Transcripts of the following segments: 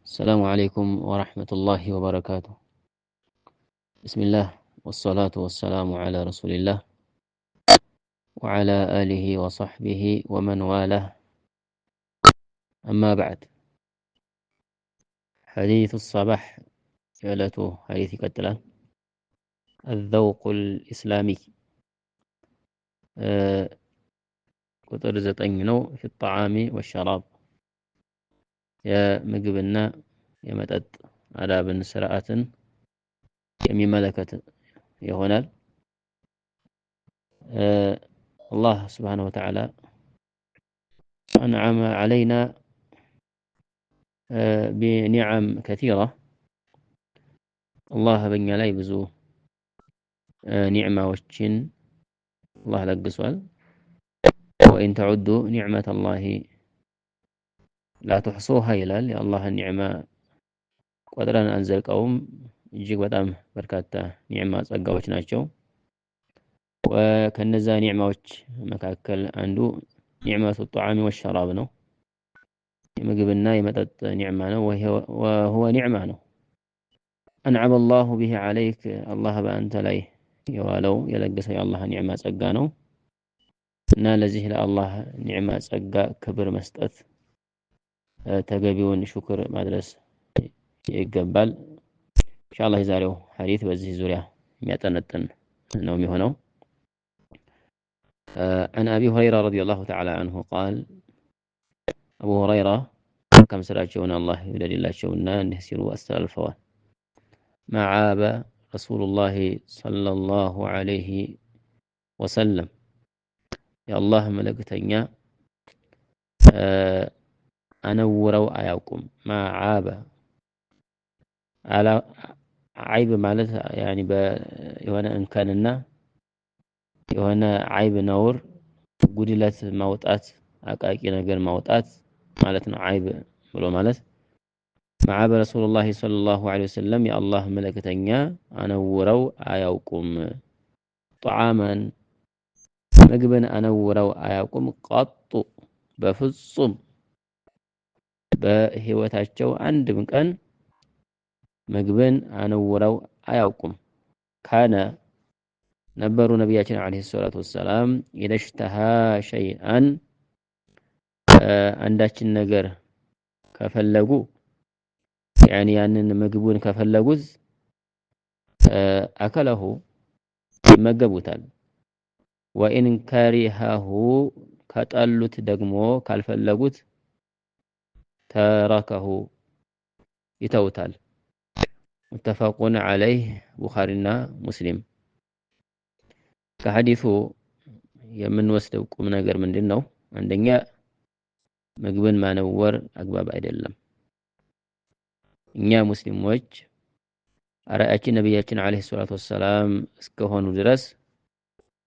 السلام عليكم ورحمة الله وبركاته. بسم الله والصلاة والسلام على رسول الله وعلى آله وصحبه ومن والاه. أما بعد، حديث الصباح የዕለቱ ሐዲስ ይቀጥላል። الذوق الإسلامي ቁጥር 9 ነው። في الطعام والشراب የምግብና የመጠጥ አዳብን ስርዓትን የሚመለከት ይሆናል። አላህ ስብሓነሁ ወተዓላ أنعم علينا بنعم كثيرة። አላህ በእኛ ላይ ብዙ ኒዕማዎችን አላህ ለግሷል። ወኢን ተዑዱ ኒዕመተ አላሂ ላ ትሕሱሃ ይላል። የአላህን ኒዕማ ቆጥረን አንዘልቀውም። እጅግ በጣም በርካታ ኒዕማ ጸጋዎች ናቸው። ከነዛ ኒዕማዎች መካከል አንዱ ኒዕመቱ ጣዓሚ ወሸራብ ነው። የምግብና የመጠጥ ኒዕማ ነው። ወሁወ ኒዕማ ነው። አንዓመ አላሁ ቢሂ ዓለይክ፣ አላህ በአንተ ላይ የዋለው የለገሰው የአላህ ኒዕማ ጸጋ ነው እና ለዚህ ለአላህ ኒዕማ ጸጋ ክብር መስጠት፣ ተገቢውን ሹክር ማድረስ ይገባል። ኢንሻአላህ የዛሬው ሐዲስ በዚህ ዙሪያ የሚያጠነጥን ነው የሚሆነው። عن أبي هريرة رضي الله تعالى عنه قال፣ አቡ ሁረይራ መልካም ስራቸውን አላህ ይውደድላቸውና እንዲህ ሲሉ አስተላልፈዋል። ما عاب رسول الله صلى الله عليه وسلم፣ የአላህ መልእክተኛ አነውረው አያውቁም። ما عاب ዓይብ ማለት ያኒ የሆነ እንከንና የሆነ ዓይብ ነውር ጉድለት ማውጣት፣ አቃቂ ነገር ማውጣት ማለት ነው። ዓይብ ብሎ ማለት ما عاب رسول الله صلى الله عليه وسلم፣ የአላህ መልእክተኛ አነውረው አያውቁም። طعاما ምግብን አነውረው አያውቁም። قط በፍጹም በህይወታቸው አንድም ቀን ምግብን አነውረው አያውቁም። كان ነበሩ ነቢያችን عليه الصلاة والسلام إذا اشتهى شيئا አንዳችን ነገር ከፈለጉ፣ ያኒ ያንን ምግቡን ከፈለጉት أكله ይመገቡታል። وإن كرهه ከጠሉት ደግሞ ካልፈለጉት تركه ይተውታል። متفق عليه፣ ቡኻሪና ሙስሊም። ከሐዲሱ የምንወስደው ቁም ነገር ምንድን ነው? አንደኛ ምግብን ማነወር አግባብ አይደለም። እኛ ሙስሊሞች አርአያችን ነቢያችን ዓለይሂ ሰላቱ ወሰላም እስከሆኑ ድረስ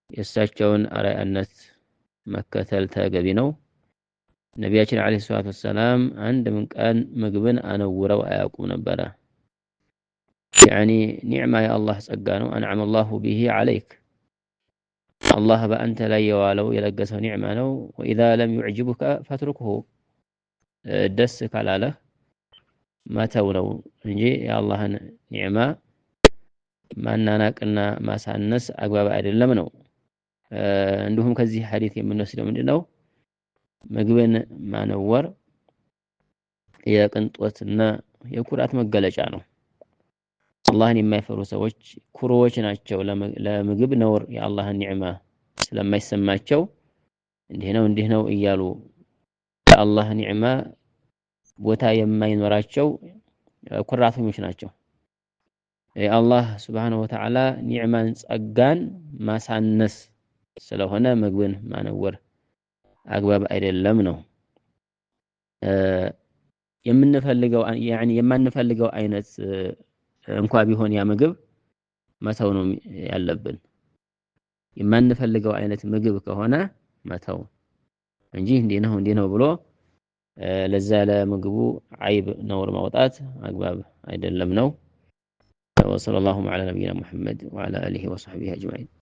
የእሳቸውን አርአያነት መከተል ተገቢ ነው። ነቢያችን ዓለይሂ ሰላቱ ወሰላም አንድም ቀን ምግብን አነውረው አያውቁም ነበረ። ያኒ ኒዕማ የአላህ ጸጋ ነው። አንዓመ አላሁ ቢሂ ዓለይክ፣ አላህ በአንተ ላይ የዋለው የለገሰው ኒዕማ ነው። ወኢዛ ለም ዩዕጅቡከ ፈትሩክሁ፣ ደስ ካላለህ መተው ነው እንጂ የአላህን ኒዕማ ማናናቅና ማሳነስ አግባብ አይደለም ነው። እንዲሁም ከዚህ ሐዲስ የምንወስደው ምንድን ነው? ምግብን ማነወር የቅንጦትና የኩራት መገለጫ ነው። አላህን የማይፈሩ ሰዎች ኩሩዎች ናቸው። ለምግብ ነውር የአላህን ኒዕማ ስለማይሰማቸው እንዲህ ነው እንዲህ ነው እያሉ ለአላህ ኒዕማ ቦታ የማይኖራቸው ኩራተኞች ናቸው። የአላህ ስብሓነሁ ወተዓላ ኒዕማን ጸጋን ማሳነስ ስለሆነ ምግብን ማነወር አግባብ አይደለም ነው። የምንፈልገው ያኒ የማንፈልገው አይነት እንኳ ቢሆን ያ ምግብ መተው ነው ያለብን። የማንፈልገው አይነት ምግብ ከሆነ መተው እንጂ እንዲህ ነው እንዲህ ነው ብሎ ለዛ ለምግቡ ዓይብ ነውር ማውጣት አግባብ አይደለም ነው። ወሰለላሁ ዐላ ነቢይና ሙሐመድ ወዐላ አሊሂ ወሰሕቢሂ አጅማዒን።